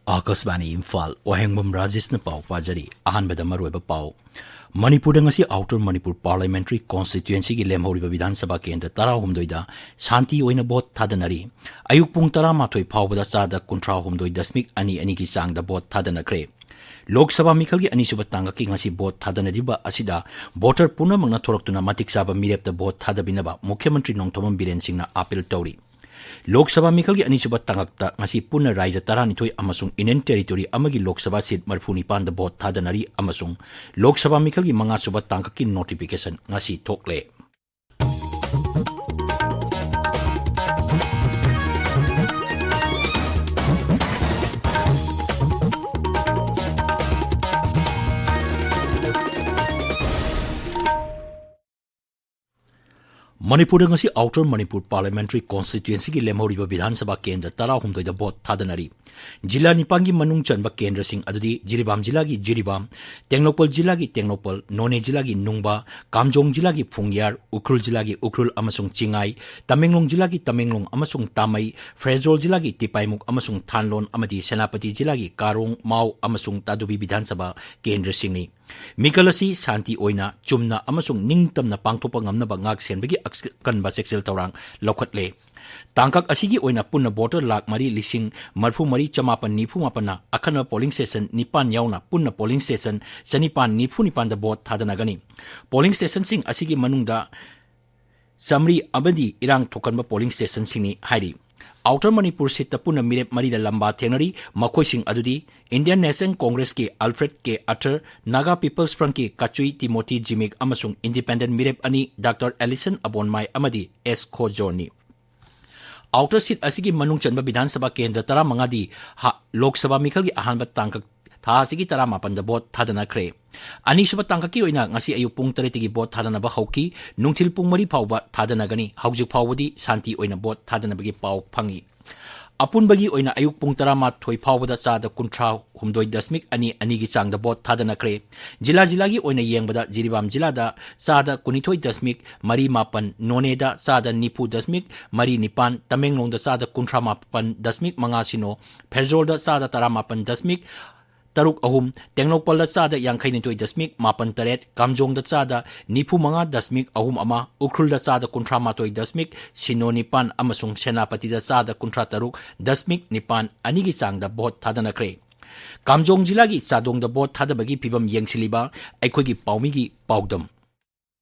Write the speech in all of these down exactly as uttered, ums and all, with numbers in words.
ꯑꯥꯀꯥꯁꯕꯥꯅꯤ ꯏꯝꯐꯥꯜ, ꯋꯥꯍꯦꯡꯕꯝ ꯔꯥꯖꯦꯁꯅ ꯄꯥꯎ ꯄꯥꯖꯔꯤ꯫ ꯑꯍꯥꯟꯕꯗ ꯃꯔꯨꯑꯣꯏꯕ ꯄꯥꯎ꯫ ꯃꯅꯤꯄꯨꯔꯗ ꯉꯁꯤ Outer Manipur Parliamentary Constituencyꯒꯤ ꯂꯦꯝꯍꯧꯔꯤꯕ ꯕꯤꯙꯥꯟ ꯁꯚꯥ ꯀꯦꯟꯗ꯭ꯔ ꯇꯔꯥꯍꯨꯝꯗꯣꯏꯗ ꯁꯥꯟꯇꯤ ꯑꯣꯏꯅ ꯚꯣꯠ ꯊꯥꯗꯅꯔꯤ꯫ ꯑꯌꯨꯛ ꯄꯨꯡ ꯇꯔꯥꯃꯥꯊꯣꯏ ꯐꯥꯎꯕꯗ ꯆꯥꯗ ꯀꯨꯟꯊ꯭ꯔꯥꯍꯨꯝꯗꯣꯏ ꯗꯁꯃꯤꯛ ꯑꯅꯤ ꯑꯅꯤꯒꯤ ꯆꯥꯡꯗ ꯚꯣꯠ ꯊꯥꯗꯅꯈ꯭ꯔꯦ꯫ ꯂꯣꯛ ꯁꯚꯥ ꯃꯤꯈꯜꯒꯤ ꯑꯅꯤꯁꯨꯕ ꯇꯥꯡꯀꯛꯀꯤ ꯉꯁꯤ ꯚꯣꯠ ꯊꯥꯗꯅꯔꯤꯕ ꯑꯁꯤꯗ ꯚꯣꯇꯔ ꯄꯨꯝꯅꯃꯛꯅ ꯊꯣꯔꯛꯇꯨꯅ ꯃꯇꯤꯛ ꯆꯥꯕ ꯃꯤꯔꯦꯞꯇ ꯚꯣꯠ ꯊꯥꯗꯕꯤꯅꯕ ꯃꯨꯈ꯭ꯌ ꯃꯟꯇ꯭ꯔꯤ ꯅꯣꯡꯊꯣꯝꯕꯝ ꯕꯤꯔꯦꯟ ꯁꯤꯡꯅ ꯑꯥꯄꯤꯜ ꯇꯧꯔꯤ꯫ ꯂꯣꯛ ꯁꯚꯥ ꯃꯤꯈꯜꯒꯤ ꯑꯅꯤꯁꯨꯕ ꯇꯥꯡꯀꯛꯇ ꯉꯁꯤ ꯄꯨꯟꯅ ꯔꯥꯏꯖ꯭ꯌ ꯇꯔꯥꯅꯤꯊꯣꯏ ꯑꯃꯁꯨꯡ Union Territory ꯑꯃꯒꯤ ꯂꯣꯛ ꯁꯚꯥ ꯁꯤꯠ ꯃꯔꯤꯐꯨ ꯅꯤꯄꯥꯟꯗ ꯚꯣꯠ ꯊꯥꯗꯅꯔꯤ ꯑꯃꯁꯨꯡ ꯂꯣꯛ ꯁꯚꯥ ꯃꯤꯈꯜꯒꯤ ꯃꯉꯥꯁꯨꯕ ꯇꯥꯡꯀꯛꯀꯤ notification ꯉꯁꯤ ꯊꯣꯛꯂꯦ꯫ ꯃꯅꯤꯄꯨꯔꯗ ꯉꯁꯤ Outer Manipur Parliamentary Constituencyꯒꯤ ꯂꯦꯝꯍꯧꯔꯤꯕ ꯕꯤꯙꯥꯟ ꯁꯚꯥ ꯀꯦꯟꯗ꯭ꯔ ꯇꯔꯥꯍꯨꯝꯗꯣꯏꯗ ꯚꯣꯠ ꯊꯥꯗꯅꯔꯤ꯫ ꯖꯤꯂꯥ ꯅꯤꯄꯥꯟꯒꯤ ꯃꯅꯨꯡ ꯆꯟꯕ ꯀꯦꯟꯗ꯭ꯔꯁꯤꯡ ꯑꯗꯨꯗꯤ ꯖꯤꯔꯤꯕꯥꯝ ꯖꯤꯂꯥꯒꯤ ꯖꯤꯔꯤꯕꯥꯝ, ꯇꯦꯡꯅꯧꯄꯜ ꯖꯤꯂꯥꯒꯤ ꯇꯦꯡꯅꯧꯄꯜ, ꯅꯣꯅꯦ ꯖꯤꯂꯥꯒꯤ ꯅꯨꯡꯕꯥ, ꯀꯥꯝꯖꯣꯡ ꯖꯤꯂꯥꯒꯤ ꯐꯨꯡꯌꯥꯔ, ꯎꯈ꯭ꯔꯨꯜ ꯖꯤꯂꯥꯒꯤ ꯎꯈ꯭ꯔꯨꯜ ꯑꯃꯁꯨꯡ ꯆꯤꯡꯉꯥꯏ, ꯇꯃꯦꯡꯂꯣꯡ ꯖꯤꯂꯥꯒꯤ ꯇꯃꯦꯡꯂꯣꯡ ꯑꯃꯁꯨꯡ ꯇꯥꯃꯩ, ꯐꯦꯔꯖꯣꯜ ꯖꯤꯂꯥꯒꯤ ꯇꯤꯄꯥꯏꯃꯨꯛ ꯑꯃꯁꯨꯡ ꯊꯥꯟꯂꯣꯟ ꯑꯃꯗꯤ ꯁꯦꯅꯥꯄꯇꯤ ꯖꯤꯂꯥꯒꯤ ꯀꯥꯔꯣꯡ, ꯃꯥꯎ ꯑꯃꯁꯨꯡ ꯇꯥꯗꯨꯕꯤ ꯕꯤꯙꯥꯟ ꯁꯚꯥ ꯀꯦꯟꯗ꯭ꯔꯁꯤꯡꯅꯤ꯫ ꯃꯤꯈꯜ ꯑꯁꯤ ꯁꯥꯟꯇꯤ ꯑꯣꯏꯅ, ꯆꯨꯝꯅ ꯑꯃꯁꯨꯡ ꯅꯤꯡꯇꯝꯅ ꯄꯥꯡꯊꯣꯛꯄ ꯉꯝꯅꯕ ꯉꯥꯛ ꯁꯦꯟꯕꯒꯤ ꯑꯀꯟꯕ ꯆꯦꯛꯁꯤꯜ ꯊꯧꯔꯥꯡ ꯂꯧꯈꯠꯂꯦ꯫ ꯇꯥꯡꯀꯛ ꯑꯁꯤꯒꯤ ꯑꯣꯏꯅ ꯄꯨꯟꯅ ꯚꯣꯇꯔ ꯂꯥꯈ ꯃꯔꯤ ꯂꯤꯁꯤꯡ ꯃꯔꯤꯐꯨ ꯃꯔꯤ ꯆꯃꯥꯄꯟ ꯅꯤꯐꯨ ꯃꯥꯄꯟꯅ ꯑꯈꯟꯅꯕ polling station ꯅꯤꯄꯥꯟ ꯌꯥꯎꯅ ꯄꯨꯟꯅ polling station ꯆꯅꯤꯄꯥꯟ ꯅꯤꯐꯨ ꯅꯤꯄꯥꯟꯗ ꯚꯣꯠ ꯊꯥꯗꯅꯒꯅꯤ꯫ Polling stationꯁꯤꯡ ꯑꯁꯤꯒꯤ ꯃꯅꯨꯡꯗ ꯆꯥꯃꯔꯤ ꯑꯃꯗꯤ ꯏꯔꯥꯡ ꯊꯣꯛꯀꯟꯕ polling stationꯁꯤꯡꯅꯤ ꯍꯥꯏꯔꯤ꯫ Outer Manipur seatꯇ ꯄꯨꯟꯅ ꯃꯤꯔꯦꯞ ꯃꯔꯤꯗ ꯂꯝꯕꯥ ꯊꯦꯡꯅꯔꯤ꯫ ꯃꯈꯣꯏꯁꯤꯡ ꯑꯗꯨꯗꯤ Indian National Congressꯀꯤ Alfred K ꯑꯊꯔ, Naga People's Frontꯀꯤ ꯀꯆꯨꯏ ꯇꯤꯃꯣꯊꯤ ꯖꯤꯃꯤꯛ ꯑꯃꯁꯨꯡ independent ꯃꯤꯔꯦꯞ ꯑꯅꯤ ꯗꯥꯛꯇꯔ ꯑꯦꯂꯤꯁꯟ ꯑꯕꯣꯟꯃꯥꯏ ꯑꯃꯗꯤ ꯑꯦꯁ ꯈꯣꯖꯣꯔꯅꯤ꯫ Outer seat ꯑꯁꯤꯒꯤ ꯃꯅꯨꯡ ꯆꯟꯕ ꯕꯤꯙꯥꯟ ꯁꯚꯥ ꯀꯦꯟꯗ꯭ꯔ ꯇꯔꯥꯃꯉꯥꯗꯤ ꯍ-, ꯂꯣꯛ ꯁꯚꯥ ꯃꯤꯈꯜꯒꯤ ꯑꯍꯥꯟꯕ ꯇꯥꯡꯀꯛ ꯊꯥ ꯑꯁꯤꯒꯤ ꯇꯔꯥꯃꯥꯄꯟꯗ ꯚꯣꯠ ꯊꯥꯗꯅꯈ꯭ꯔꯦ꯫ ꯑꯅꯤꯁꯨꯕ ꯇꯥꯡꯀꯛꯀꯤ ꯑꯣꯏꯅ ꯉꯁꯤ ꯑꯌꯨꯛ ꯄꯨꯡ ꯇꯔꯦꯠꯇꯒꯤ ꯚꯣꯠ ꯊꯥꯗꯅꯕ ꯍꯧꯈꯤ꯫ ꯅꯨꯡꯊꯤꯜ ꯄꯨꯡ ꯃꯔꯤ ꯐꯥꯎꯕ ꯊꯥꯗꯅꯒꯅꯤ꯫ ꯍꯧꯖꯤꯛ ꯐꯥꯎꯕꯗꯤ ꯁꯥꯟꯇꯤ ꯑꯣꯏꯅ ꯚꯣꯠ ꯊꯥꯗꯅꯕꯒꯤ ꯄꯥꯎ ꯐꯪꯏ꯫ ꯑꯄꯨꯟꯕꯒꯤ ꯑꯣꯏꯅ ꯑꯌꯨꯛ ꯄꯨꯡ ꯇꯔꯥꯃꯥꯊꯣꯏ ꯐꯥꯎꯕꯗ ꯆꯥꯗ ꯀꯨꯟꯊ꯭ꯔꯥ ꯍꯨꯝꯗꯣꯏ ꯗꯁꯃꯤꯛ ꯑꯅꯤ ꯑꯅꯤꯒꯤ ꯆꯥꯡꯗ ꯚꯣꯠ ꯊꯥꯗꯅꯈ꯭ꯔꯦ꯫ ꯖꯤꯂꯥ ꯖꯤꯂꯥꯒꯤ ꯑꯣꯏꯅ ꯌꯦꯡꯕꯗ ꯖꯤꯔꯤꯕꯥꯝ ꯖꯤꯂꯥꯗ ꯆꯥꯗ ꯀꯨꯟꯅꯤꯊꯣꯏ ꯗꯁꯃꯤꯛ ꯃꯔꯤ ꯃꯥꯄꯟ, ꯅꯣꯅꯦꯗ ꯆꯥꯗ ꯅꯤꯐꯨ ꯗꯁꯃꯤꯛ ꯃꯔꯤ ꯅꯤꯄꯥꯟ, ꯇꯃꯦꯡꯂꯣꯡꯗ ꯆꯥꯗ ꯀꯨꯟꯊ꯭ꯔꯥ ꯃꯥꯄꯟ ꯗꯁꯃꯤꯛ ꯃꯉꯥ ꯁꯤꯅꯣ, ꯐꯦꯔꯖꯣꯜꯗ ꯆꯥꯗ ꯇꯔꯥꯃꯥꯄꯟ ꯗꯁꯃꯤꯛ ꯇꯔꯨꯛ ꯑꯍꯨꯝ, ꯇꯦꯡꯅꯧꯄꯜꯗ ꯆꯥꯗ ꯌꯥꯡꯈꯩꯅꯤꯊꯣꯏ ꯗꯁꯃꯤꯛ ꯃꯥꯄꯟ ꯇꯔꯦꯠ, ꯀꯥꯝꯖꯣꯡꯗ ꯆꯥꯗ ꯅꯤꯐꯨ ꯃꯉꯥ ꯗꯁꯃꯤꯛ ꯑꯍꯨꯝ ꯑꯃ, ꯎꯈ꯭ꯔꯨꯜꯗ ꯆꯥꯗ ꯀꯨꯟꯊ꯭ꯔꯥ ꯃꯥꯊꯣꯏ ꯗꯁꯃꯤꯛ ꯁꯤꯅꯣ ꯅꯤꯄꯥꯟ ꯑꯃꯁꯨꯡ ꯁꯦꯅꯥꯄꯇꯤꯗ ꯆꯥꯗ ꯀꯨꯟꯊ꯭ꯔꯥ ꯇꯔꯨꯛ ꯗꯁꯃꯤꯛ ꯅꯤꯄꯥꯟ ꯑꯅꯤꯒꯤ ꯆꯥꯡꯗ ꯚꯣꯠ ꯊꯥꯗꯅꯈ꯭ꯔꯦ꯫ ꯀꯥꯝꯖꯣꯡ ꯖꯤꯂꯥꯒꯤ ꯆꯥꯗꯣꯡꯗ ꯚꯣꯠ ꯊꯥꯗꯕꯒꯤ ꯐꯤꯕꯝ ꯌꯦꯡꯁꯤꯜꯂꯤꯕ ꯑꯩꯈꯣꯏꯒꯤ ꯄꯥꯎꯃꯤꯒꯤ ꯄꯥꯎꯗꯝ꯫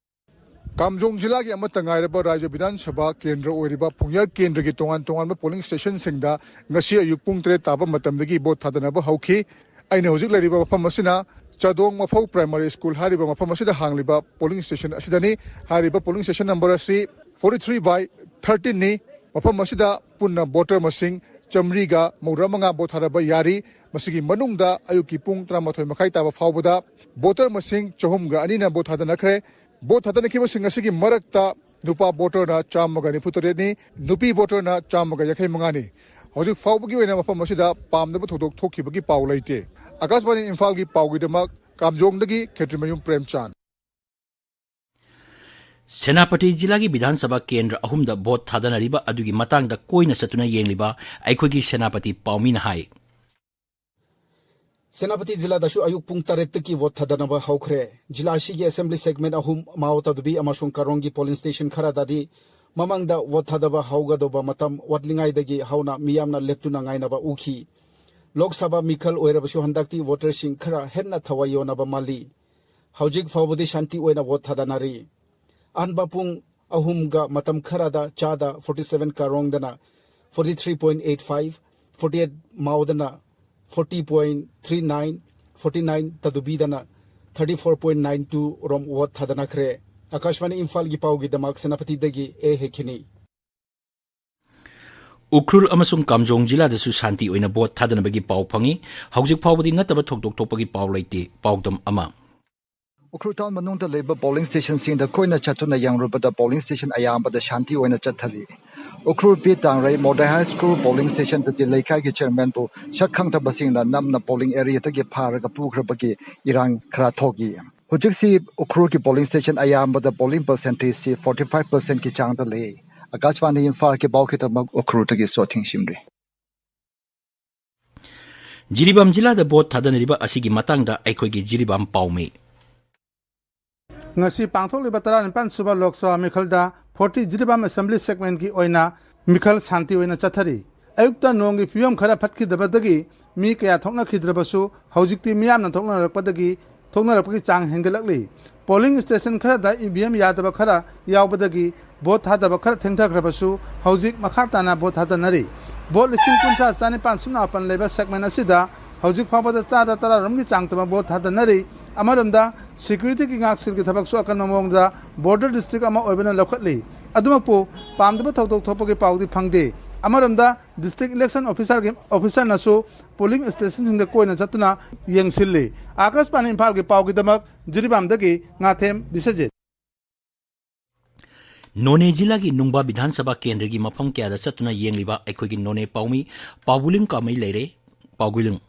ꯀꯥꯝꯖꯣꯡ ꯖꯤꯂꯥꯒꯤ ꯑꯃꯠꯇ ꯉꯥꯏꯔꯕ ꯔꯥꯖ꯭ꯌ ꯕꯤꯙꯥꯟ ꯁꯚꯥ ꯀꯦꯟꯗ꯭ꯔ ꯑꯣꯏꯔꯤꯕ ꯐꯨꯡꯌꯥꯔ ꯀꯦꯟꯗ꯭ꯔꯒꯤ ꯇꯣꯉꯥꯟ ꯇꯣꯉꯥꯟꯕ ꯄꯣꯂꯤꯡ ꯁ꯭ꯇꯦꯁꯟꯁꯤꯡꯗ ꯉꯁꯤ ꯑꯌꯨꯛ ꯄꯨꯡ ꯇꯔꯦꯠ ꯇꯥꯕ ꯃꯇꯝꯗꯒꯤ ꯚꯣꯠ ꯊꯥꯗꯅꯕ ꯍꯧꯈꯤ꯫ ꯑꯩꯅ ꯍꯧꯖꯤꯛ ꯂꯩꯔꯤꯕ ꯃꯐꯝ ꯑꯁꯤꯅ ꯆꯥꯗꯣꯡ ꯃꯐꯧ ꯄ꯭ꯔꯥꯏꯃꯥꯔꯤ ꯁ꯭ꯀꯨꯜ ꯍꯥꯏꯔꯤꯕ ꯃꯐꯝ ꯑꯁꯤꯗ ꯍꯥꯡꯂꯤꯕ ꯄꯣꯂꯤꯡ ꯁ꯭ꯇꯦꯁꯟ ꯑꯁꯤꯗꯅꯤ꯫ ꯍꯥꯏꯔꯤꯕ ꯄꯣꯂꯤꯡ ꯁ꯭ꯇꯦꯁꯟ ꯅꯝꯕꯔ ꯑꯁꯤ forty three by thirteen ꯅꯤ꯫ ꯃꯐꯝ ꯑꯁꯤꯗ ꯄꯨꯟꯅ ꯚꯣꯇꯔ ꯃꯁꯤꯡ ꯆꯥꯃꯔꯤꯒ ꯃꯧꯗ꯭ꯔꯥ ꯃꯉꯥ ꯚꯣꯠ ꯊꯥꯗꯕ ꯌꯥꯔꯤ꯫ ꯃꯁꯤꯒꯤ ꯃꯅꯨꯡꯗ ꯑꯌꯨꯛꯀꯤ ꯄꯨꯡ ꯇꯔꯥꯃꯥꯊꯣꯏ ꯃꯈꯥꯏ ꯇꯥꯕ ꯐꯥꯎꯕꯗ ꯚꯣꯇꯔ ꯃꯁꯤꯡ ꯆꯍꯨꯝꯒ ꯑꯅꯤꯅ ꯚꯣꯠ ꯊꯥꯗꯅꯈ꯭ꯔꯦ꯫ ꯚꯣꯠ ꯊꯥꯗꯅꯈꯤꯕꯁꯤꯡ ꯑꯁꯤꯒꯤ ꯃꯔꯛꯇ ꯅꯨꯄꯥ ꯚꯣꯇꯔꯅ ꯆꯥꯝꯃꯒ ꯅꯤꯐꯨ ꯇꯔꯦꯠꯅꯤ, ꯅꯨꯄꯤ ꯚꯣꯇꯔꯅ ꯆꯥꯝꯃꯒ ꯌꯥꯡꯈꯩ ꯃꯉꯥꯅꯤ꯫ ꯍꯧꯖꯤꯛ ꯐꯥꯎꯕꯒꯤ ꯑꯣꯏꯅ ꯃꯐꯝ ꯑꯁꯤꯗ ꯄꯥꯝꯗꯕ ꯊꯧꯗꯣꯛ ꯊꯣꯛꯈꯤꯕꯒꯤ ꯄꯥꯎ ꯂꯩꯇꯦ꯫ ꯑꯀꯥꯁꯕꯥꯅꯤ ꯏꯝꯐꯥꯜꯒꯤ ꯄꯥꯎꯒꯤꯗꯃꯛ ꯀꯥꯝꯖꯣꯡꯗꯒꯤ ꯈꯦꯇ꯭ꯔꯤꯃꯌꯨꯝ ꯄ꯭ꯔꯦꯝꯆꯥꯟ꯫ ꯁꯦꯅꯥꯄꯇꯤ ꯖꯤꯂꯥꯒꯤ ꯕꯤꯙꯥꯟ ꯁꯚꯥ ꯀꯦꯟꯗ꯭ꯔ ꯑꯍꯨꯝꯗ ꯚꯣꯠ ꯊꯥꯗꯅꯔꯤꯕ ꯑꯗꯨꯒꯤ ꯃꯇꯥꯡꯗ ꯀꯣꯏꯅ ꯆꯠꯇꯨꯅ ꯌꯦꯡꯂꯤꯕ ꯑꯩꯈꯣꯏꯒꯤ ꯁꯦꯅꯥꯄꯇꯤ ꯄꯥꯎꯃꯤꯅ ꯍꯥꯏ꯫ ꯁꯦꯅꯥꯄꯇꯤ ꯖꯤꯂꯥꯗꯁꯨ ꯑꯌꯨꯛ ꯄꯨꯡ ꯇꯔꯦꯠꯇꯒꯤ ꯚꯣꯠ ꯊꯥꯗꯅꯕ ꯍꯧꯈ꯭ꯔꯦ꯫ ꯖꯤꯂꯥ ꯑꯁꯤꯒꯤ ꯑꯦꯁꯦꯝꯕ꯭ꯂꯤ ꯁꯦꯒꯃꯦꯟ ꯑꯍꯨꯝ, ꯃꯥꯎ ꯇꯥꯗꯨꯕꯤ ꯑꯃꯁꯨꯡ ꯀꯥꯔꯣꯡꯒꯤ ꯄꯣꯂꯤꯡ ꯁ꯭ꯇꯦꯁꯟ ꯈꯔꯗꯗꯤ ꯃꯃꯥꯡꯗ ꯚꯣꯠ ꯊꯥꯗꯕ ꯍꯧꯒꯗꯧꯕ ꯃꯇꯝ ꯋꯥꯠꯂꯤꯉꯩꯗꯒꯤ ꯍꯧꯅ ꯃꯤꯌꯥꯝꯅ ꯂꯦꯞꯇꯨꯅ ꯉꯥꯏꯅꯕ ꯎꯈꯤ꯫ ꯂꯣꯛ ꯁꯚꯥ ꯃꯤꯈꯜ ꯑꯣꯏꯔꯕꯁꯨ ꯍꯟꯗꯛꯇꯤ ꯚꯣꯇꯔꯁꯤꯡ ꯈꯔ ꯍꯦꯟꯅ ꯊꯋꯥꯏ ꯌꯥꯎꯅꯕ ꯃꯥꯜꯂꯤ꯫ ꯍꯧꯖꯤꯛ ꯐꯥꯎꯕꯗꯤ ꯁꯥꯟꯇꯤ ꯑꯣꯏꯅ ꯚꯣꯠ ꯊꯥꯗꯅꯔꯤ꯫ ꯑꯍꯥꯟꯕ ꯄꯨꯡ ꯑꯍꯨꯝꯒ ꯃꯇꯝ ꯈꯔꯗ ꯆꯥꯗ forty seven ꯀꯥꯔꯣꯡꯗꯅ forty three point eight five, forty eight ꯃꯥꯎꯗꯅ forty point three nine, forty nine ꯇꯥꯗꯨꯕꯤꯗꯅ thirty four point nine two ꯔꯣꯝ ꯚꯣꯠ ꯊꯥꯗꯅꯈ꯭ꯔꯦ꯫ ꯑꯀꯥꯁꯕꯥꯅꯤ ꯏꯝꯐꯥꯜꯒꯤ ꯄꯥꯎꯒꯤꯗꯃꯛ ꯁꯦꯅꯥꯄꯇꯤꯗꯒꯤ ꯑꯦ ꯍꯦꯈꯤꯅꯤ꯫ ꯎꯈ꯭ꯔꯨꯜ ꯑꯃꯁꯨꯡ ꯀꯥꯝꯖꯣꯡ ꯖꯤꯂꯥꯗꯁꯨ ꯁꯥꯟꯇꯤ ꯑꯣꯏꯅ ꯚꯣꯠ ꯊꯥꯗꯅꯕꯒꯤ ꯄꯥꯎ ꯐꯪꯏ꯫ ꯍꯧꯖꯤꯛ ꯐꯥꯎꯕꯗꯤ ꯅꯠꯇꯕ ꯊꯧꯗꯣꯛ ꯊꯣꯛꯄꯒꯤ ꯄꯥꯎ ꯂꯩꯇꯦ꯫ ꯄꯥꯎꯗꯝ ꯑꯃ꯫ ꯎꯈ꯭ꯔꯨꯜ ꯇꯥꯎꯟ ꯃꯅꯨꯡꯗ ꯂꯩꯕ ꯄꯣꯂꯤꯡ ꯁ꯭ꯇꯦꯁꯟꯁꯤꯡꯗ ꯀꯣꯏꯅ ꯆꯠꯇꯨꯅ ꯌꯦꯡꯂꯨꯕꯗ ꯄꯣꯂꯤꯡ ꯁ꯭ꯇꯦꯁꯟ ꯑꯌꯥꯝꯕꯗ ꯁꯥꯟꯇꯤ ꯑꯣꯏꯅ ꯆꯠꯊꯔꯤ꯫ ꯎꯈ꯭ꯔꯨꯜ ꯄꯤ ꯇꯥꯡꯔꯩ ꯃꯣꯗꯦ ꯍꯥꯏ ꯁ꯭ꯀꯨꯜ ꯄꯣꯂꯤꯡ ꯁ꯭ꯇꯦꯁꯟꯗꯗꯤ ꯂꯩꯀꯥꯏꯒꯤ ꯆꯤꯌꯔꯃꯦꯟꯕꯨ ꯁꯛ ꯈꯪꯗꯕꯁꯤꯡꯅ ꯅꯝꯅ ꯄꯣꯂꯤꯡ ꯑꯦꯔꯤꯌꯥꯗꯒꯤ ꯐꯥꯔꯒ ꯄꯨꯈ꯭ꯔꯕꯒꯤ ꯏꯔꯥꯡ ꯈꯔ ꯊꯣꯛꯏ꯫ ꯍꯧꯖꯤꯛꯁꯤ ꯎꯈ꯭ꯔꯨꯜꯒꯤ ꯄꯣꯂꯤꯡ ꯁ꯭ꯇꯦꯁꯟ ꯑꯌꯥꯝꯕꯗ ꯄꯣꯂꯤꯡ ꯄꯔꯁꯦꯟꯇꯦꯖꯁꯤ ꯐꯣꯔꯇꯤ ꯐꯥꯏꯚ ꯄꯔꯁꯦꯟꯒꯤ ꯆꯥꯡꯗ ꯂꯩ꯫ ꯑꯥꯀꯥꯁꯕꯥꯅꯤ ꯏꯝꯐꯥꯜꯒꯤ ꯄꯥꯎꯒꯤꯗꯃꯛ ꯎꯈ꯭ꯔꯨꯜꯗꯒꯤ ꯁꯣꯊꯤꯡ ꯁꯤꯝꯔꯤ꯫ ꯖꯤꯔꯤꯕꯥꯝ ꯖꯤꯂꯥꯗ ꯚꯣꯠ ꯊꯥꯗꯅꯔꯤꯕ ꯑꯁꯤꯒꯤ ꯃꯇꯥꯡꯗ ꯑꯩꯈꯣꯏꯒꯤ ꯖꯤꯔꯤꯕꯥꯝ ꯄꯥꯎꯃꯤ꯫ ꯉꯁꯤ ꯄꯥꯡꯊꯣꯛꯂꯤꯕ ꯇꯔꯥꯅꯤꯄꯥꯟ ꯁꯨꯕ ꯂꯣꯛ ꯁꯚꯥ ꯃꯤꯈꯜꯗ ꯐꯣꯔꯇꯤ ꯖꯤꯔꯤꯕꯥꯝ ꯑꯦꯁꯦꯝꯕ꯭ꯂꯤ ꯁꯦꯒꯃꯦꯟꯒꯤ ꯑꯣꯏꯅ ꯃꯤꯈꯜ ꯁꯥꯟꯇꯤ ꯑꯣꯏꯅ ꯆꯠꯊꯔꯤ꯫ ꯑꯌꯨꯛꯇ ꯅꯣꯡꯒꯤ ꯐꯤꯕꯝ ꯈꯔ ꯐꯠꯈꯤꯗꯕꯗꯒꯤ ꯃꯤ ꯀꯌꯥ ꯊꯣꯛꯅꯈꯤꯗ꯭ꯔꯕꯁꯨ ꯍꯧꯖꯤꯛꯇꯤ ꯃꯤꯌꯥꯝꯅ ꯊꯣꯛꯅꯔꯛꯄꯗꯒꯤ ꯊꯣꯛꯅꯔꯛꯄꯒꯤ ꯆꯥꯡ ꯍꯦꯟꯒꯠꯂꯛꯂꯤ꯫ ꯄꯣꯂꯤꯡ ꯁ꯭ꯇꯦꯁꯟ ꯈꯔꯗ ꯏ ꯚꯤ ꯑꯦꯝ ꯌꯥꯗꯕ ꯈꯔ ꯌꯥꯎꯕꯗꯒꯤ ꯚꯣꯠ ꯊꯥꯗꯕ ꯈꯔ ꯊꯦꯡꯊꯈ꯭ꯔꯕꯁꯨ ꯍꯧꯖꯤꯛ ꯃꯈꯥ ꯇꯥꯅ ꯚꯣꯠ ꯊꯥꯗꯅꯔꯤ꯫ ꯚꯣꯠ ꯂꯤꯁꯤꯡ ꯀꯨꯟꯊ꯭ꯔꯥ ꯆꯥꯅꯤꯄꯥꯟ ꯁꯨꯞꯅ ꯃꯥꯄꯟ ꯂꯩꯕ ꯁꯦꯒꯃꯦꯟ ꯑꯁꯤꯗ ꯍꯧꯖꯤꯛ ꯐꯥꯎꯕꯗ ꯆꯥꯗ ꯇꯔꯥꯔꯣꯝꯒꯤ ꯆꯥꯡ ꯇꯝꯕ ꯚꯣꯠ ꯊꯥꯗꯅꯔꯤ꯫ ꯑꯃꯔꯣꯝꯗ ꯁꯦꯀ꯭ꯌꯨꯔꯤꯇꯤꯒꯤ ꯉꯥꯛꯁꯦꯜꯒꯤ ꯊꯕꯛꯁꯨ ꯑꯀꯟꯕ ꯃꯑꯣꯡꯗ ꯕꯣꯔꯗꯔ ꯗꯤꯁꯇ꯭ꯔꯤꯛ ꯑꯃ ꯑꯣꯏꯕꯅ ꯂꯧꯈꯠꯂꯤ꯫ ꯑꯗꯨꯃꯛꯄꯨ ꯄꯥꯝꯗꯕ ꯊꯧꯗꯣꯛ ꯊꯣꯛꯄꯒꯤ ꯄꯥꯎꯗꯤ ꯐꯪꯗꯦ꯫ ꯑꯃꯔꯣꯝꯗ ꯗꯤꯁꯇ꯭ꯔꯤꯛ ꯏꯂꯦꯛꯁꯟ ꯑꯣꯐꯤꯁꯥꯔꯒꯤ, ꯑꯣꯐꯤꯁꯥꯔꯅꯁꯨ ꯄꯣꯂꯤꯡ ꯁ꯭ꯇꯦꯁꯟꯁꯤꯡꯗ ꯀꯣꯏꯅ ꯆꯠꯇꯨꯅ ꯌꯦꯡꯁꯤꯜꯂꯤ꯫ ꯑꯥꯀꯥꯁꯕꯥꯅꯤ ꯏꯝꯐꯥꯜꯒꯤ ꯄꯥꯎꯒꯤꯗꯃꯛ ꯖꯤꯔꯤꯕꯥꯝꯗꯒꯤ ꯉꯥꯊꯦꯝ ꯕꯤꯁ꯭ꯋꯖꯤꯠ꯫ ꯅꯣꯅꯦ ꯖꯤꯂꯥꯒꯤ ꯅꯨꯡꯕꯥ ꯕꯤꯙꯥꯟ ꯁꯚꯥ ꯀꯦꯟꯗ꯭ꯔꯒꯤ ꯃꯐꯝ ꯀꯌꯥꯗ ꯆꯠꯇꯨꯅ ꯌꯦꯡꯂꯤꯕ ꯑꯩꯈꯣꯏꯒꯤ ꯅꯣꯅꯦ ꯄꯥꯎꯃꯤ ꯄꯥꯎꯕꯨꯂꯤꯡ ꯀꯥꯃꯩ ꯂꯩꯔꯦ꯫ ꯄꯥꯎꯒꯨꯂꯤꯡ꯫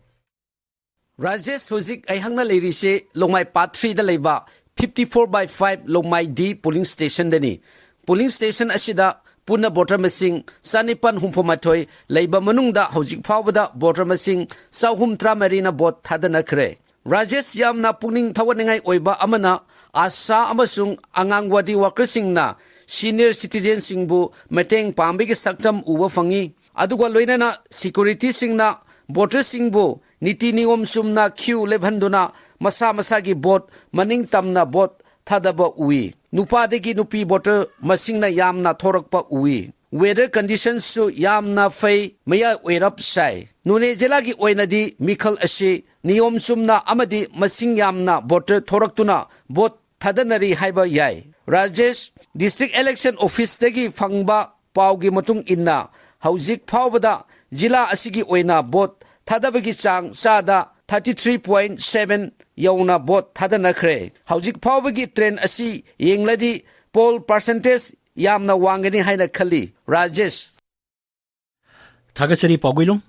ꯔꯥꯖꯦꯁ, ꯍꯧꯖꯤꯛ ꯑꯩꯍꯥꯛꯅ ꯂꯩꯔꯤꯁꯦ ꯂꯣꯡꯃꯥꯏ ꯄꯥꯔꯠ ꯊ꯭ꯔꯤꯗ ꯂꯩꯕ fifty four by five Longmai D polling ꯁ꯭ꯇꯦꯁꯟꯗꯅꯤ꯫ ꯄꯣꯂꯤꯡ ꯁ꯭ꯇꯦꯁꯟ ꯑꯁꯤꯗ ꯄꯨꯟꯅ ꯚꯣꯇꯔ ꯃꯁꯤꯡ ꯆꯥꯅꯤꯄꯥꯟ ꯍꯨꯝꯐꯨ ꯃꯥꯊꯣꯏ ꯂꯩꯕ ꯃꯅꯨꯡꯗ ꯍꯧꯖꯤꯛ ꯐꯥꯎꯕꯗ ꯚꯣꯇꯔ ꯃꯁꯤꯡ ꯆꯍꯨꯝ ꯇꯔꯥꯃꯔꯤꯅ ꯚꯣꯠ ꯊꯥꯗꯅꯈ꯭ꯔꯦ꯫ ꯔꯥꯖꯦꯁ, ꯌꯥꯝꯅ ꯄꯨꯛꯅꯤꯡ ꯊꯧꯒꯠꯅꯤꯡꯉꯥꯏ ꯑꯣꯏꯕ ꯑꯃꯅ ꯑꯥꯁꯥ ꯑꯃꯁꯨꯡ ꯑꯉꯥꯡꯋꯥꯗꯤ ꯋꯥꯔꯀꯔꯁꯤꯡꯅ ꯁꯤꯅꯤꯌꯔ ꯁꯤꯇꯤꯖꯦꯟꯁꯤꯡꯕꯨ ꯃꯇꯦꯡ ꯄꯥꯡꯕꯒꯤ ꯁꯛꯇꯝ ꯎꯕ ꯐꯪꯏ꯫ ꯑꯗꯨꯒ ꯂꯣꯏꯅꯅ ꯁꯦꯀ꯭ꯌꯨꯔꯤꯇꯤꯁꯤꯡꯅ ꯚꯣꯇꯔꯁꯤꯡꯕꯨ ꯅꯤꯇꯤ ꯅꯤꯌꯣꯝ ꯆꯨꯝꯅ ꯀ꯭ꯌꯨ ꯂꯦꯞꯍꯟꯗꯨꯅ ꯃꯁꯥ ꯃꯁꯥꯒꯤ ꯚꯣꯠ ꯃꯅꯤꯡ ꯇꯝꯅ ꯚꯣꯠ ꯊꯥꯗꯕ ꯎꯏ꯫ ꯅꯨꯄꯥꯗꯒꯤ ꯅꯨꯄꯤ ꯚꯣꯇꯔ ꯃꯁꯤꯡꯅ ꯌꯥꯝꯅ ꯊꯣꯔꯛꯄ ꯎꯏ꯫ ꯋꯦꯗꯔ ꯀꯟꯗꯤꯁꯟꯁꯨ ꯌꯥꯝꯅ ꯐꯩ, ꯃꯌꯥꯏ ꯑꯣꯏꯔꯞ ꯁꯥꯏ꯫ ꯅꯣꯅꯦ ꯖꯤꯂꯥꯒꯤ ꯑꯣꯏꯅꯗꯤ ꯃꯤꯈꯜ ꯑꯁꯤ ꯅꯤꯌꯣꯝ ꯆꯨꯝꯅ ꯑꯃꯗꯤ ꯃꯁꯤꯡ ꯌꯥꯝꯅ ꯚꯣꯇꯔ ꯊꯣꯔꯛꯇꯨꯅ ꯚꯣꯠ ꯊꯥꯗꯅꯔꯤ ꯍꯥꯏꯕ ꯌꯥꯏ꯫ ꯔꯥꯖꯦꯁ, ꯗꯤꯁꯇ꯭ꯔꯤꯛ ꯏꯂꯦꯛꯁꯟ ꯑꯣꯐꯤꯁꯇꯒꯤ ꯐꯪꯕ ꯄꯥꯎꯒꯤ ꯃꯇꯨꯡ ꯏꯟꯅ ꯍꯧꯖꯤꯛ ꯐꯥꯎꯕꯗ ꯖꯤꯂꯥ ꯑꯁꯤꯒꯤ ꯑꯣꯏꯅ ꯚꯣꯠ ꯊꯥꯗꯕꯒꯤ ꯆꯥꯡ ꯆꯥꯗ ꯊꯥꯔꯇꯤ ꯊ꯭ꯔꯤ ꯄꯣꯏꯟ ꯁꯚꯦꯟ ꯌꯧꯅ ꯚꯣꯠ ꯊꯥꯗꯅꯈ꯭ꯔꯦ꯫ ꯍꯧꯖꯤꯛ ꯐꯥꯎꯕꯒꯤ ꯇ꯭ꯔꯦꯟ ꯑꯁꯤ ꯌꯦꯡꯂꯗꯤ ꯄꯣꯜ ꯄꯥꯔꯁꯦꯟꯇꯦꯖ ꯌꯥꯝꯅ ꯋꯥꯡꯒꯅꯤ ꯍꯥꯏꯅ ꯈꯜꯂꯤ꯫ ꯔꯥꯖꯦꯁ꯫ ꯊꯥꯒꯠꯆꯔꯤ ꯄꯥꯎꯒꯨꯏꯂꯨꯡ꯫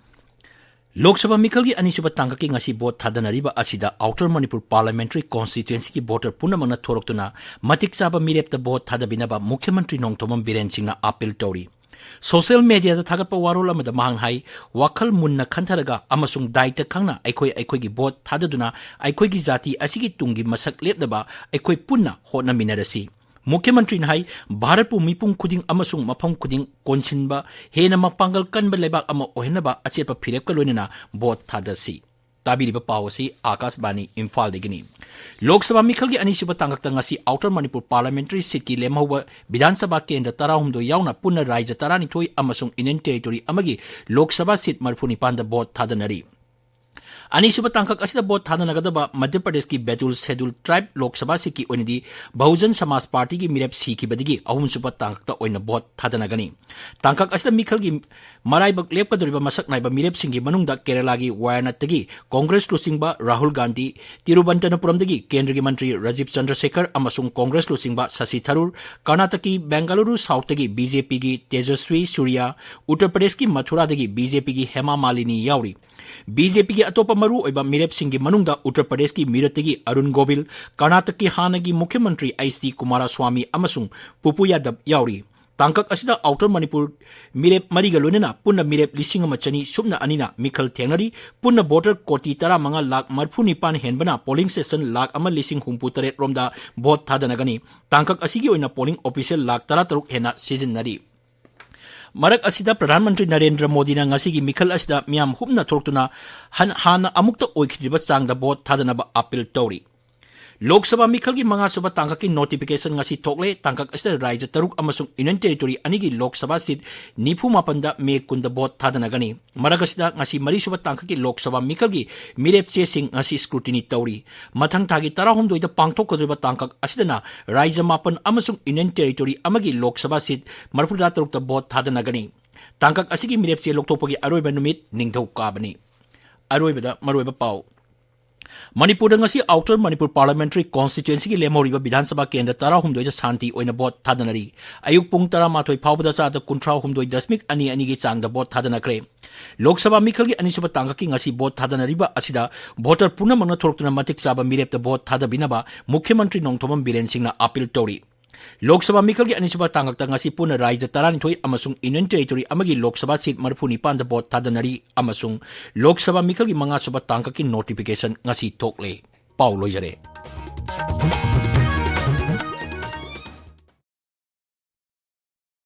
ꯂꯣꯛ ꯁꯚꯥ ꯃꯤꯈꯜꯒꯤ ꯑꯅꯤꯁꯨꯕ ꯇꯥꯡꯀꯛꯀꯤ ꯉꯁꯤ ꯚꯣꯠ ꯊꯥꯗꯅꯔꯤꯕ ꯑꯁꯤꯗ ꯑꯥꯎꯇꯔ ꯃꯅꯤꯄꯨꯔ ꯄꯥꯔꯂꯤꯌꯥꯃꯦꯟꯇꯔꯤ ꯀꯣꯟꯁꯇꯤꯇ꯭ꯋꯦꯟꯁꯤꯒꯤ ꯚꯣꯇꯔ ꯄꯨꯝꯅꯃꯛꯅ ꯊꯣꯔꯛꯇꯨꯅ ꯃꯇꯤꯛ ꯆꯥꯕ ꯃꯤꯔꯦꯞꯇ ꯚꯣꯠ ꯊꯥꯗꯕꯤꯅꯕ ꯃꯨꯈ꯭ꯌ ꯃꯟꯇ꯭ꯔꯤ ꯅꯣꯡꯊꯣꯝꯕꯝ ꯕꯤꯔꯦꯟ ꯁꯤꯡꯅ ꯑꯥꯄꯤꯜ ꯇꯧꯔꯤ꯫ ꯁꯣꯁꯤꯌꯦꯜ ꯃꯦꯗꯤꯌꯥꯗ ꯊꯥꯒꯠꯄ ꯋꯥꯔꯣꯜ ꯑꯃꯗ ꯃꯍꯥꯛꯅ ꯍꯥꯏ, ꯋꯥꯈꯜ ꯃꯨꯟꯅ ꯈꯟꯊꯔꯒ ꯑꯃꯁꯨꯡ ꯗꯥꯏꯇ ꯈꯪꯅ ꯑꯩꯈꯣꯏ ꯑꯩꯈꯣꯏꯒꯤ ꯚꯣꯠ ꯊꯥꯗꯗꯨꯅ ꯑꯩꯈꯣꯏꯒꯤ ꯖꯥꯇꯤ ꯑꯁꯤꯒꯤ ꯇꯨꯡꯒꯤ ꯃꯁꯛ ꯂꯦꯞꯅꯕ ꯑꯩꯈꯣꯏ ꯄꯨꯟꯅ ꯍꯣꯠꯅꯃꯤꯟꯅꯔꯁꯤ꯫ ꯃꯨꯈ꯭ꯌ ꯃꯟꯇ꯭ꯔꯤꯅ ꯍꯥꯏ, ꯚꯥꯔꯠꯄꯨ ꯃꯤꯄꯨꯝ ꯈꯨꯗꯤꯡ ꯑꯃꯁꯨꯡ ꯃꯐꯝ ꯈꯨꯗꯤꯡ ꯀꯣꯟꯁꯤꯟꯕ ꯍꯦꯟꯅ ꯃꯄꯥꯡꯒꯜ ꯀꯟꯕ ꯂꯩꯕꯥꯛ ꯑꯃ ꯑꯣꯏꯍꯟꯅꯕ ꯑꯆꯦꯠꯄ ꯐꯤꯔꯦꯞꯀ ꯂꯣꯏꯅꯅ ꯚꯣꯠ ꯊꯥꯗꯁꯤ꯫ ꯇꯥꯕꯤꯔꯤꯕ ꯄꯥꯎ ꯑꯁꯤ ꯑꯥꯀꯥꯁꯕꯥꯅꯤ ꯏꯝꯐꯥꯜꯗꯒꯤꯅꯤ꯫ ꯂꯣꯛ ꯁꯚꯥ ꯃꯤꯈꯜꯒꯤ ꯑꯅꯤꯁꯨꯕ ꯇꯥꯡꯀꯛꯇ ꯉꯁꯤ ꯑꯥꯎꯇꯔ ꯃꯅꯤꯄꯨꯔ ꯄꯥꯔꯂꯤꯌꯥꯃꯦꯟꯇꯔꯤ ꯁꯤꯠꯀꯤ ꯂꯦꯝꯍꯧꯕ ꯕꯤꯙꯥꯟ ꯁꯚꯥ ꯀꯦꯟꯗ꯭ꯔ ꯇꯔꯥꯍꯨꯝꯗꯣꯏ ꯌꯥꯎꯅ ꯄꯨꯟꯅ ꯔꯥꯏꯖ꯭ꯌ ꯇꯔꯥꯅꯤꯊꯣꯏ ꯑꯃꯁꯨꯡ ꯌꯨꯅꯤꯌꯟ ꯇꯦꯔꯤꯇꯣꯔꯤ ꯑꯃꯒꯤ ꯂꯣꯛ ꯁꯚꯥ ꯁꯤꯠ ꯃꯔꯤꯐꯨꯅꯤꯄꯥꯟꯗ ꯚꯣꯠ ꯊꯥꯗꯅꯔꯤ꯫ ꯑꯅꯤꯁꯨꯕ ꯇꯥꯡꯀꯛ ꯑꯁꯤꯗ ꯚꯣꯠ ꯊꯥꯗꯅꯒꯗꯕ ꯃꯙ꯭ꯌ ꯄ꯭ꯔꯗꯦꯁꯀꯤ ꯕꯦꯇꯨꯜ ꯁꯦꯗꯨꯜ ꯇ꯭ꯔꯥꯏꯕ ꯂꯣꯛ ꯁꯚꯥ ꯁꯤꯠꯀꯤ ꯑꯣꯏꯅꯗꯤ ꯕꯍꯨꯖꯟ ꯁꯃꯥꯖ ꯄꯥꯔꯇꯤꯒꯤ ꯃꯤꯔꯦꯞ ꯁꯤꯈꯤꯕꯗꯒꯤ ꯑꯍꯨꯝꯁꯨꯕ ꯇꯥꯡꯀꯛꯇ ꯑꯣꯏꯅ ꯚꯣꯠ ꯊꯥꯗꯅꯒꯅꯤ꯫ ꯇꯥꯡꯀꯛ ꯑꯁꯤꯗ ꯃꯤꯈꯜꯒꯤ ꯃꯔꯥꯏꯕꯛ ꯂꯦꯞꯀꯗꯧꯔꯤꯕ ꯃꯁꯛ ꯅꯥꯏꯕ ꯃꯤꯔꯦꯞꯁꯤꯡꯒꯤ ꯃꯅꯨꯡꯗ ꯀꯦꯔꯂꯥꯒꯤ ꯋꯥꯌꯥꯅꯥꯗꯇꯒꯤ ꯀꯣꯡꯒ꯭ꯔꯦꯁ ꯂꯨꯆꯤꯡꯕ ꯔꯥꯍꯨꯜ ꯒꯥꯟꯙꯤ, ꯇꯤꯔꯨꯕꯟꯇꯅꯄꯨꯔꯝꯗꯒꯤ ꯀꯦꯟꯗ꯭ꯔꯒꯤ ꯃꯟꯇ꯭ꯔꯤ ꯔꯥꯖꯤꯕ ꯆꯟꯗ꯭ꯔꯁꯦꯈꯔ ꯑꯃꯁꯨꯡ ꯀꯣꯡꯒ꯭ꯔꯦꯁ ꯂꯨꯆꯤꯡꯕ ꯁꯁꯤ ꯊꯔꯨꯔ, ꯀꯔꯅꯥꯇꯀꯀꯤ ꯕꯦꯡꯒꯂꯨꯔꯨ ꯁꯥꯎꯊꯇꯒꯤ ꯕꯤ ꯖꯦ ꯄꯤꯒꯤ ꯇꯦꯖꯁ꯭ꯋꯤ ꯁꯨꯔꯤꯌꯥ, ꯎꯠꯇꯔ ꯄ꯭ꯔꯗꯦꯁꯀꯤ ꯃꯊꯨꯔꯥꯗꯒꯤ ꯕꯤ ꯖꯦ ꯄꯤꯒꯤ ꯍꯦꯃꯥ ꯃꯥꯂꯤꯅꯤ ꯌꯥꯎꯔꯤ꯫ ꯕꯤ ꯖꯦ ꯄꯤꯒꯤ ꯑꯇꯣꯞꯄ ꯃꯔꯨꯑꯣꯏꯕ ꯃꯤꯔꯦꯞꯁꯤꯡꯒꯤ ꯃꯅꯨꯡꯗ ꯎꯠꯇꯔ ꯄ꯭ꯔꯗꯦꯁꯀꯤ ꯃꯤꯔꯠꯇꯒꯤ ꯑꯔꯨꯟ ꯒꯣꯕꯤꯜ, ꯀꯔꯅꯥꯇꯛꯀꯤ ꯍꯥꯟꯅꯒꯤ ꯃꯨꯈ꯭ꯌ ꯃꯟꯇ꯭ꯔꯤ ꯑꯩꯆ ꯗꯤ ꯀꯨꯃꯥꯔꯁ꯭ꯋꯥꯃꯤ ꯑꯃꯁꯨꯡ ꯄꯨꯄꯨ ꯌꯥꯗꯕ ꯌꯥꯎꯔꯤ꯫ ꯇꯥꯡꯀꯛ ꯑꯁꯤꯗ ꯑꯥꯎꯇꯔ ꯃꯅꯤꯄꯨꯔ ꯃꯤꯔꯦꯞ ꯃꯔꯤꯒ ꯂꯣꯏꯅꯅ ꯄꯨꯟꯅ ꯃꯤꯔꯦꯞ ꯂꯤꯁꯤꯡ ꯑꯃ ꯆꯅꯤ ꯁꯨꯞꯅ ꯑꯅꯤꯅ ꯃꯤꯈꯜ ꯊꯦꯡꯅꯔꯤ꯫ ꯄꯨꯟꯅ ꯚꯣꯇꯔ ꯀꯣꯇꯤ ꯇꯔꯥꯃꯉꯥ ꯂꯥꯈ ꯃꯔꯤꯐꯨꯅꯤꯄꯥꯟ ꯍꯦꯟꯕꯅ ꯄꯣꯂꯤꯡ ꯁ꯭ꯇꯦꯁꯟ ꯂꯥꯈ ꯑꯃ ꯂꯤꯁꯤꯡ ꯍꯨꯝꯐꯨ ꯇꯔꯦꯠ ꯔꯣꯝꯗ ꯚꯣꯠ ꯊꯥꯗꯅꯒꯅꯤ꯫ ꯇꯥꯡꯀꯛ ꯑꯁꯤꯒꯤ ꯑꯣꯏꯅ ꯄꯣꯂꯤꯡ ꯑꯣꯐꯤꯁꯤꯌꯦꯜ ꯂꯥꯈ ꯇꯔꯥꯇꯔꯨꯛ ꯍꯦꯟꯅ ꯁꯤꯖꯤꯟꯅꯔꯤ꯫ ꯃꯔꯛ ꯑꯁꯤꯗ ꯄ꯭ꯔꯙꯥꯟ ꯃꯟꯇ꯭ꯔꯤ ꯅꯔꯦꯟꯗ꯭ꯔ ꯃꯣꯗꯤꯅ ꯉꯁꯤꯒꯤ ꯃꯤꯈꯜ ꯑꯁꯤꯗ ꯃꯤꯌꯥꯝ ꯍꯨꯞꯅ ꯊꯣꯛꯇꯨꯅ ꯍꯟ-, ꯍꯥꯟꯅ ꯑꯃꯨꯛꯇ ꯑꯣꯏꯈꯤꯗ꯭ꯔꯤꯕ ꯆꯥꯡꯗ ꯚꯣꯠ ꯊꯥꯗꯅꯕ ꯑꯥꯄꯤꯜ ꯇꯧꯔꯤ꯫ ꯂꯣꯛ ꯁꯚꯥ ꯃꯤꯈꯜꯒꯤ ꯃꯉꯥꯁꯨꯕ ꯇꯥꯡꯀꯛꯀꯤ ꯅꯣꯇꯤꯐꯤꯀꯦꯁꯟ ꯉꯁꯤ ꯊꯣꯛꯂꯦ꯫ ꯇꯥꯡꯀꯛ ꯑꯁꯤꯗ ꯔꯥꯏꯖ꯭ꯌ ꯇꯔꯨꯛ ꯑꯃꯁꯨꯡ ꯌꯨꯅꯤꯌꯟ ꯇꯦꯔꯤꯇꯣꯔꯤ ꯑꯅꯤꯒꯤ ꯂꯣꯛ ꯁꯚꯥ ꯁꯤꯠ ꯅꯤꯐꯨ ꯃꯥꯄꯟꯗ ꯃꯦ ꯀꯨꯟꯗ ꯚꯣꯠ ꯊꯥꯗꯅꯒꯅꯤ꯫ ꯃꯔꯛ ꯑꯁꯤꯗ ꯉꯁꯤ ꯃꯔꯤꯁꯨꯕ ꯇꯥꯡꯀꯛꯀꯤ ꯂꯣꯛ ꯁꯚꯥ ꯃꯤꯈꯜꯒꯤ ꯃꯤꯔꯦꯞ ꯆꯦꯁꯤꯡ ꯉꯁꯤ ꯁ꯭ꯀ꯭ꯔꯨꯇꯤꯅꯤ ꯇꯧꯔꯤ꯫ ꯃꯊꯪ ꯊꯥꯒꯤ ꯇꯔꯥꯍꯨꯝꯗꯣꯏꯗ ꯄꯥꯡꯊꯣꯛꯀꯗꯧꯔꯤꯕ ꯇꯥꯡꯀꯛ ꯑꯁꯤꯗꯅ ꯔꯥꯏꯖ꯭ꯌ ꯃꯥꯄꯟ ꯑꯃꯁꯨꯡ ꯌꯨꯅꯤꯌꯟ ꯇꯦꯔꯤꯇꯣꯔꯤ ꯑꯃꯒꯤ ꯂꯣꯛ ꯁꯚꯥ ꯁꯤꯠ ꯃꯔꯤꯐꯨꯇꯔꯥ ꯇꯔꯨꯛꯇ ꯚꯣꯠ ꯊꯥꯗꯅꯒꯅꯤ꯫ ꯇꯥꯡꯀꯛ ꯑꯁꯤꯒꯤ ꯃꯤꯔꯦꯞ ꯆꯦ ꯂꯧꯊꯣꯛꯄꯒꯤ ꯑꯔꯣꯏꯕ ꯅꯨꯃꯤꯠ ꯅꯤꯡꯊꯧꯀꯥꯕꯅꯤ꯫ ꯑꯔꯣꯏꯕꯗ ꯃꯔꯨꯑꯣꯏꯕ ꯄꯥꯎ꯫ ꯃꯅꯤꯄꯨꯔꯗ ꯉꯁꯤ ꯑꯥꯎꯇꯔ ꯃꯅꯤꯄꯨꯔ ꯄꯥꯔꯂꯤꯌꯥꯃꯦꯟꯇꯔꯤ ꯀꯣꯟꯁꯇꯤꯇ꯭ꯋꯦꯟꯁꯤꯒꯤ ꯂꯦꯝꯍꯧꯔꯤꯕ ꯕꯤꯙꯥꯟ ꯁꯚꯥ ꯀꯦꯟꯗ꯭ꯔ ꯇꯔꯥꯍꯨꯝꯗꯣꯏꯗ ꯁꯥꯟꯇꯤ ꯑꯣꯏꯅ ꯚꯣꯠ ꯊꯥꯗꯅꯔꯤ꯫ ꯑꯌꯨꯛ ꯄꯨꯡ ꯇꯔꯥꯃꯥꯊꯣꯏ ꯐꯥꯎꯕꯗ ꯆꯥꯗ ꯀꯨꯟꯊ꯭ꯔꯥ ꯍꯨꯝꯗꯣꯏ ꯗꯁꯃꯤꯛ ꯑꯅꯤ ꯑꯅꯤꯒꯤ ꯆꯥꯡꯗ ꯚꯣꯠ ꯊꯥꯗꯅꯈ꯭ꯔꯦ꯫ ꯂꯣꯛ ꯁꯚꯥ ꯃꯤꯈꯜꯒꯤ ꯑꯅꯤꯁꯨꯕ ꯇꯥꯡꯀꯛꯀꯤ ꯉꯁꯤ ꯚꯣꯠ ꯊꯥꯗꯅꯔꯤꯕ ꯑꯁꯤꯗ ꯚꯣꯇꯔ ꯄꯨꯝꯅꯃꯛꯅ ꯊꯣꯔꯛꯇꯨꯅ ꯃꯇꯤꯛ ꯆꯥꯕ ꯃꯤꯔꯦꯞꯇ ꯚꯣꯠ ꯊꯥꯗꯕꯤꯅꯕ ꯃꯨꯈ꯭ꯌ ꯃꯟꯇ꯭ꯔꯤ ꯅꯣꯡꯊꯣꯝꯕꯝ ꯕꯤꯔꯦꯟ ꯁꯤꯡꯅ ꯑꯥꯄꯤꯜ ꯇꯧꯔꯤ꯫ ꯂꯣꯛ ꯁꯚꯥ ꯃꯤꯈꯜꯒꯤ ꯑꯅꯤꯁꯨꯕ ꯇꯥꯡꯀꯛꯇ ꯉꯁꯤ ꯄꯨꯟꯅ ꯔꯥꯏꯖ꯭ꯌ ꯇꯔꯥꯅꯤꯊꯣꯏ ꯑꯃꯁꯨꯡ ꯌꯨꯅꯤꯌꯟ ꯇꯦꯔꯤꯇꯣꯔꯤ ꯑꯃꯒꯤ ꯂꯣꯛ ꯁꯚꯥ ꯁꯤꯠ ꯃꯔꯤꯐꯨ ꯅꯤꯄꯥꯟꯗ ꯚꯣꯠ ꯊꯥꯗꯅꯔꯤ ꯑꯃꯁꯨꯡ ꯂꯣꯛ ꯁꯚꯥ ꯃꯤꯈꯜꯒꯤ ꯃꯉꯥꯁꯨꯕ ꯇꯥꯡꯀꯛꯀꯤ ꯅꯣꯇꯤꯐꯤꯀꯦꯁꯟ ꯉꯁꯤ ꯊꯣꯛꯂꯦ꯫ ꯄꯥꯎ ꯂꯣꯏꯖꯔꯦ꯫